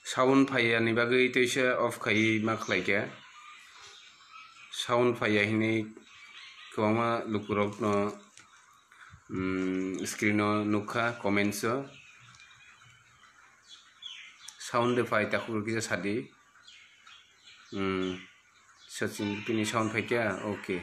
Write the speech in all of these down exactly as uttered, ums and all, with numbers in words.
Sound phaiya ni bagwi twisa off khaiwi ma khlaikha. Sound phaiya hinwi kwbangma lukurokno, mm, screen o nukha, comments o. Sound de phai takhuk rw kisa sadi. Hmm. Sachin bini sound phaikha, okay.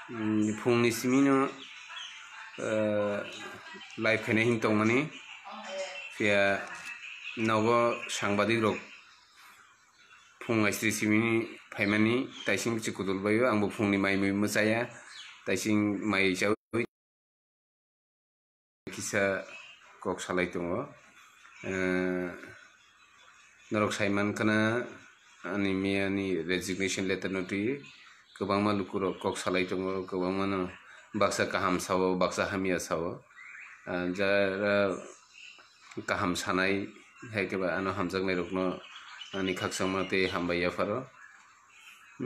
Hmm, phungni simino, eh, live khaina hin tongmani. Phiya nogo sangbadik rok phung aisri simini phaimani, taising bichi kudul baio, angbo phungni mai mui mwchaya, taising mai chawi kisa kok salai tongo. Eh, norok sai mankha na ani miyani resignation letter no twi kwbangma lukurok kok salai tongo, kwbangma no baksa kaham sao, baksa hamya sao. Ah, jara kaham sanai hai khe ba ano hamjaknai rokno ani khakchangma tei hambai yapharo.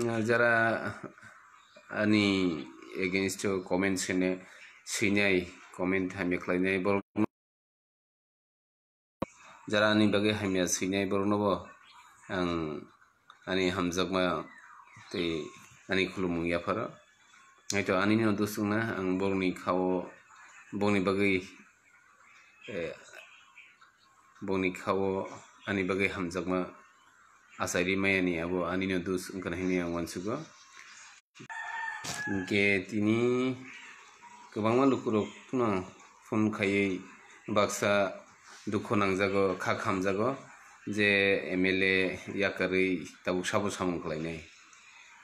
Ah, jara ani against o comment sene swinai, comment hamya khlainai borok, jara ani bagwi hamya swinai borokno bo ang ani hamjakma tei ani khulumung yapharo. Haito ani no dusungna ang borokni khao, borokni bagwi, eh, borokni khao ani bagwi hamjakma achairi mayani abo ani no dus wngkha hinwi ang uansugo. Hinkhe tini kwbangma lukurokno phone khaiwi baksa dukhu nangjago, kha khamjago je M L A yakarwi tabuk sabo samung khlainai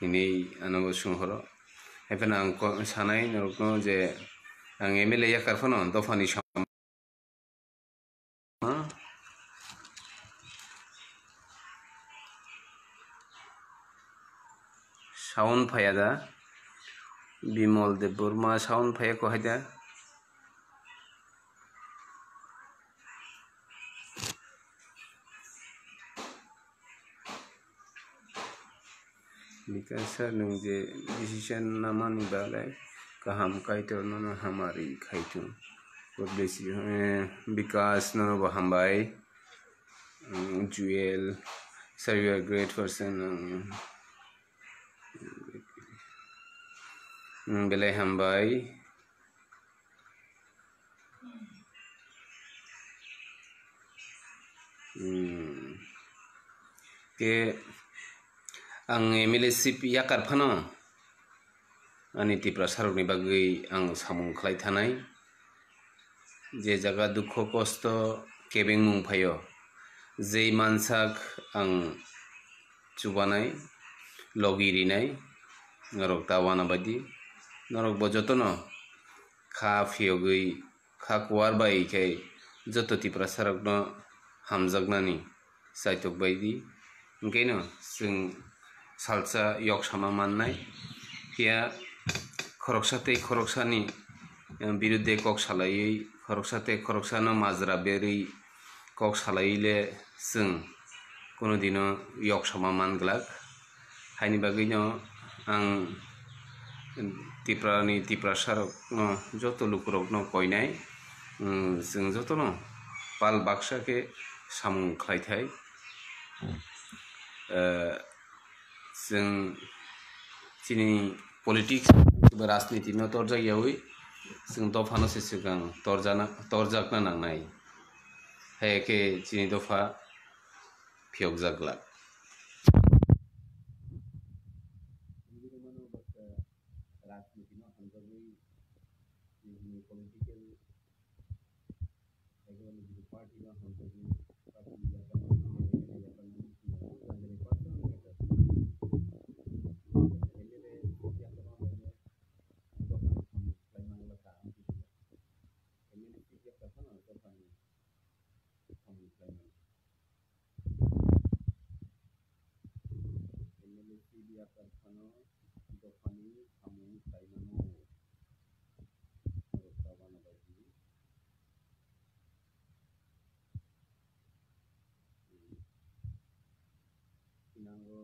hinwi ano bo swnghoro. Haiphano ang ko-, sanai norokno je ang M L A yakar phano dophani sam-, Sound phaiya da? Bimal Debbarma sound phaiya ko hai da? Bikas sir, nwng je decision namani bagwi kaham, Kaitor nono hamari khai thung. God bless you. Eh, Bikas, nono bo hambai. Mm, Jewel, sir, you are a great person. Mm. Mm, belai hambai. Hmm. Khe ang M L A seat yakar phano ani Tiprasarokni bagwi ang samung khlai thanai. Je jaga dukho kosto kebengmung phaio, jei mansak ang chubanai, logi rinai, norok ta wana baidi. Norok bo jotono kha phiyogwi, kha kuar bai khe joto Tiprasarokno hamjaknani chaitok baidi. Hinkhe no chwng salsa yok sama mannai. Phiya khoroksa tei khoroksani, eh, birudde kok salaiwi, khoroksa tei khoroksano majra berwi kok salaiwi le chwng kunu dino yok sama man glak. Haini bagwino ang Tiprani Tiprasarokno, joto lukurokno koinai, mm, chwng jotono pal baksa khe samung khlaithai. Eh, chwng chini politics eba rajniti no torjak yaui, chwng dophano se swkang torjana, torjakna nangnai. Hai khe chini dopha phiyokjak glak. M L A seat yakar phano dophani samung khlaimano. Norok ta wana baidi. Thinango,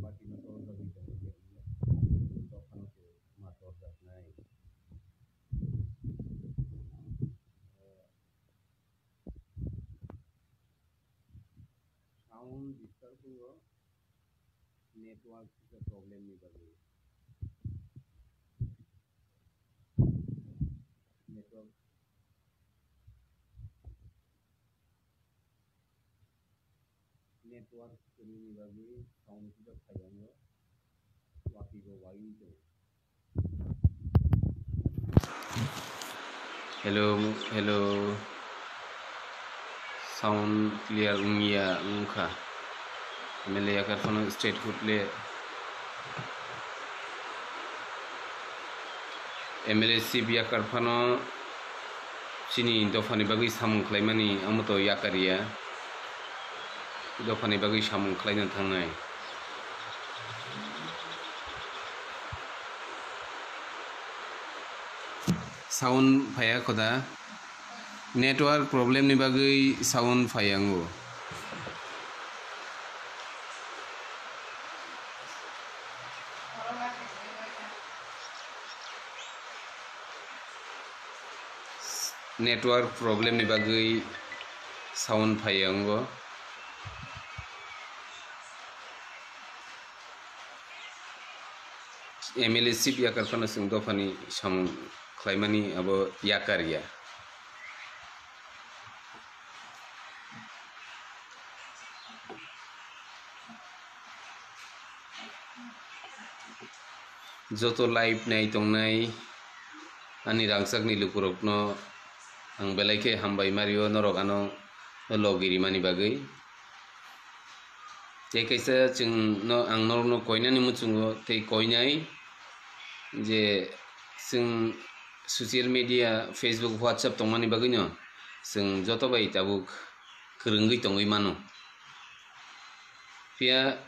Party no torjagwi tongo je wngya, dophano se ma torjaknai. Sound disturb wngo, network kisa problem ni bagwi. Network, network kwrwini bagwi sound kisa phaiya wngo, watwi bo waiwi tongo. Hello, hello. Sound clear wngya wngkha. M L A yakar phano straight hut le. M L A chief yakar phano chini dophani bagwi samung khlaimani, omo to yakar ya. Dophani bagwi samung khlaina thangnai. Sound phaiya khoda. Network problem ni bagwi sound phaiya wngo. Network problem ni bagwi sound phaiya wngo. M L A chief yakar phano chwng dophani samung khlaimani abo yakar ya. Joto live nai tongnai ani rangchakni lukurokno ang belai khe hambai mario, norok ano logi rimani bagwi. Tei kaisa chwng no, ang norokno koinani muchungo tei koinai je chwng social media, Facebook, WhatsApp tongmani bagwino chwng joto bai tabuk kwrwngwi tongwi mano. Phiya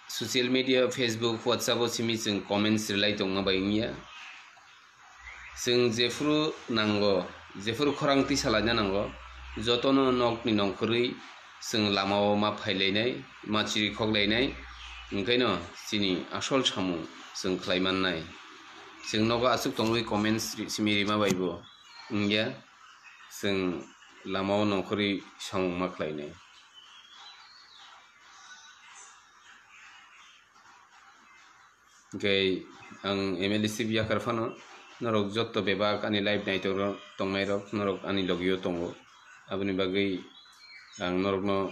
social media, Facebook, WhatsApp o simi chwng comments rwlai tongma bai wngya. Chwng jephuru nango, jephuru khorang tisa laina nango, jotono nokni nongkhorwi chwng lamao ma phailainai, ma chirikhok lainai, hwnkhaino chini asol samung chwng khlai mannai. Chwng nogo aswk tongwi comments ri-, simi rima bai bo wngya, chwng lamao nongkhorwi samung ma khlainai. Hwnkhe ang M L A chief yakar phano norok jotto bebak ani live naitok rok tongnai rok norok ani logio tongo, aboni bagwi ang norokno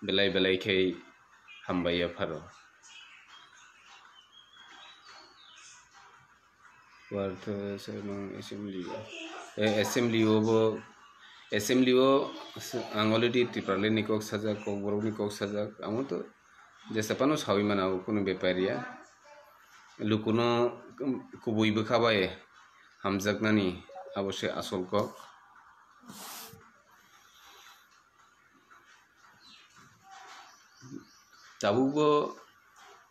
belai belai khe hambai yapharo. Wartha Sermon Assembly. Eh, assembly o bo, assembly o s-, ang already Tipraland ni kok sajak, Kokborok ni kok sajak, amo to jesa phano sawi mano, abo kunu bepar ya. Lukuno kubui bwkha bai hamjaknani, abo se asol kok. Tabukbo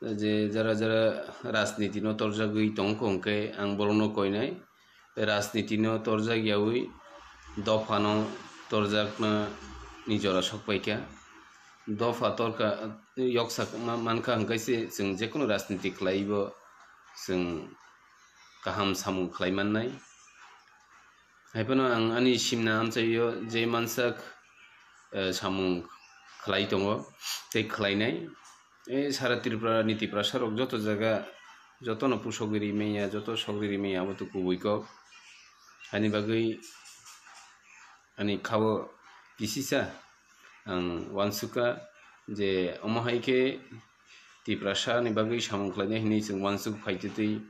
je jara jara rajniti no torjagwi tongkha, hwnkhe ang borokno koinai, rajniti no torjak yaui dophano torjakna ni jora sokpaikha. Dopha torkha, yoksa ma-, mankha, hwnkhe se chwng jekunu rajniti khlaibo chwng kaham samung khlai mannai. Haiphano ang ani simna amchaio je mansak, eh, samung khlai tongo tei khlainai. Eh, sara Tripura ni Tiprasa rok joto jaga, jotono pusogwi rimanya, joto sogwi rimanya, abo to kubui kok. Ani bagwi ani khao kisisa ang uansukha je omo hai khe Tiprasa ni bagwi samung khlainai hinwi chwng uansuk phaitwi twi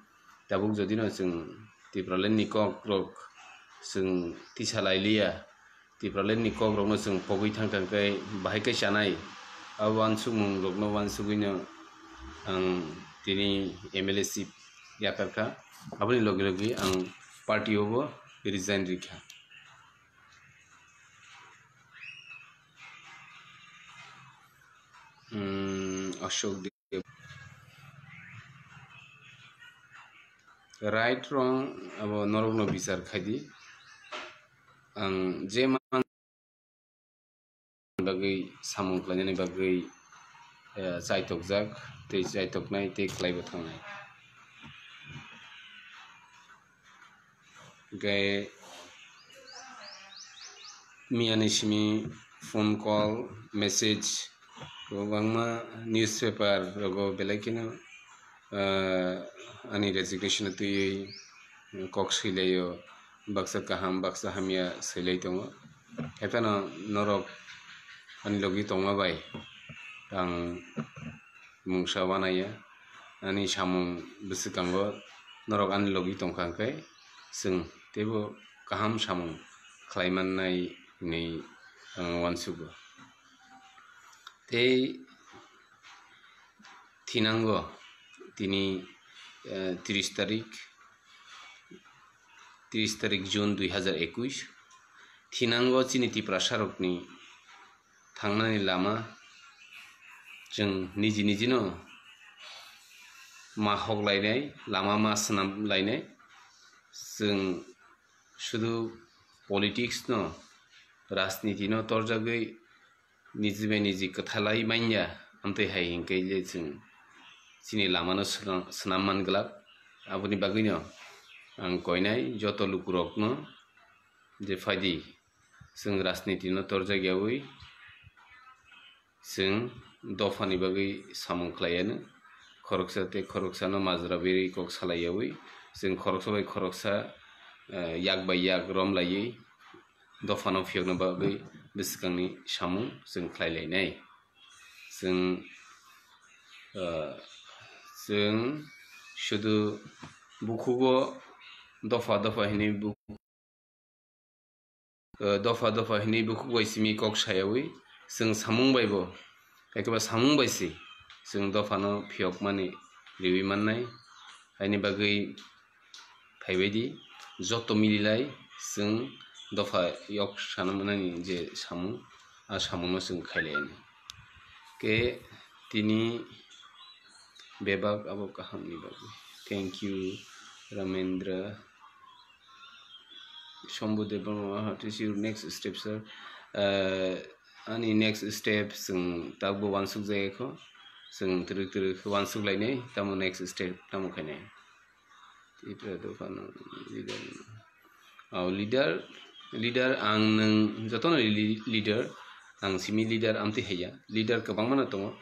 tabuk jodi no chwng Tipraland ni kok rok chwng tisa lai liya, Tipraland ni kok rok no chwng pogwi thang thang khe bahai khe chanai, abo uansukmung rok no uansugwi no ang tini M L A seat yakar kha, aboni logi logi ang party o bo resign rikha. Hmm, Ashok Deb. Right, wrong, abo norokno bichar khaidi. Ang je man bagwi samung khlainani bagwi eh, chaitokjak, tei chaitoknai, tei khlaibo thangnai. Hwnkhe miyani simi phone call, message, kwbangma newspaper rogo belai kheno, ah, ani resignation twiwi kok swilaio, baksa kaham, baksa hamya swilai tongo. Haiphano norok ani logi tongma bai ang mungsa uanaiya, ani samung bwswkango norok ani logi tongkha hwnkhe, chwng teibo kaham samung khlai mannai hinwi ang uansugo. Tei thinango tini, eh, tris tarik, tris tarik June dui hazar ekush, thinango chini Tiprasarokni thangnani lama chwng niji nijino ma hoklainai, lama ma swnam lainai. Chwng sudu politics no, rajniti no torjagwi niji bai niji kwthalai manya, amtwi hai hinkhe je chwng chini lama no swnam, swnam man glak. Aboni bagwi no ang koinai joto lukurok no je phaidi, chwng rajniti no torjak yaui, chwng dophani bagwi samung khlaianw, khoroksa tei khoroksano majra berwi kok salaiyaui, chwng khoroksa bai khoroksa, eh, yak bai yak romlaiwi dophano phiyokna bagwi bwskangni samung chwng khlai lainai. Chwng, eh, chwng sudu bukhugo dopha dopha hinwi bu-, eh, dopha dopha hinwi bukhuk bai simi kok sayaui, chwng samung bai bo, ekeba samung bai se chwng dophano phiyokmani riwi mannai. Haini bagwi phaibaidi, joto mililai chwng dopha yok sana manani je samung, a samungno chwng khailaiani. Ke tini bebak abo kahamni bagwi. Thank you, Ramendra. Shambhu Debbarma, what is your next step, sir? Uh, ani next step chwng takbo uansuk jaya kho. Chwng twrwk twrwk uansuk lainai, tamo next step tamo khainai. Tipra dophano leader. Oh, leader, leader ang nwng jotono li-, leader, ang simi leader amtwi haiya. Leader kwbangmano tongo.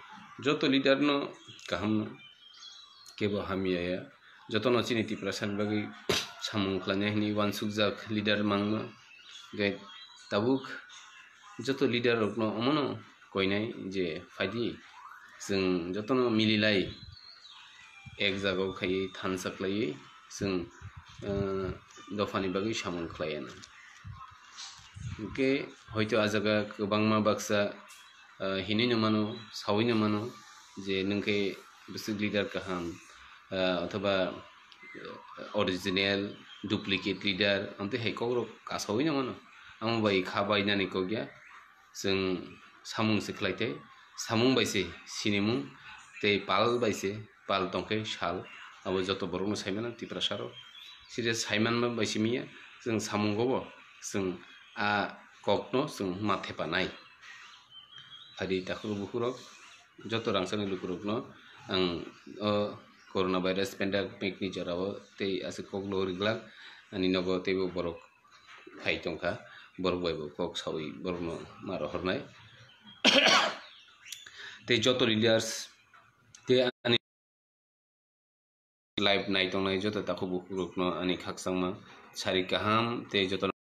Joto leader no kaham no, kebo hamya ya. Jotono chini Tiprasani bagwi samung khlainai hinwi uansukjak leader mangno. Hwnkhe tabuk joto leader rokno omono koinai je phaidi, chwng jotono mililai ek jagao khaiwi thansa khlaiwi chwng, eh, dophani bagwi samung khlaianw. Hwnkhe hoito a jaga kwbangma baksa, eh, hinwi no mano, saui no mano je nwng khe bwswk leader kaham, eh, othoba, eh, original, duplicate leader, amtwi hai kokrok kasaui no mano. Amo bai kha bainani kok ya. Chwng samung se khlai tei samung bai se sinimung tei pal bai se pal tongkhe sal, abo joto borokno saimano Tiprasarok. Side saimanma bai simi ya, chwng samungo bo chwng a kokno chwng ma thepanai. Phaidi takhuk bukhurok, joto rangchakni lukurokno ang o corona virus pandemic ni jorao tei aswk kokno rijlak ani nogo teibo borok phai tongkha, borok bai bo kok saui borokno ma rohornai. Tei joto leaders tei ani live nai tongnai joto takhuk bukhurokno ani khakchangma sari kaham tei joto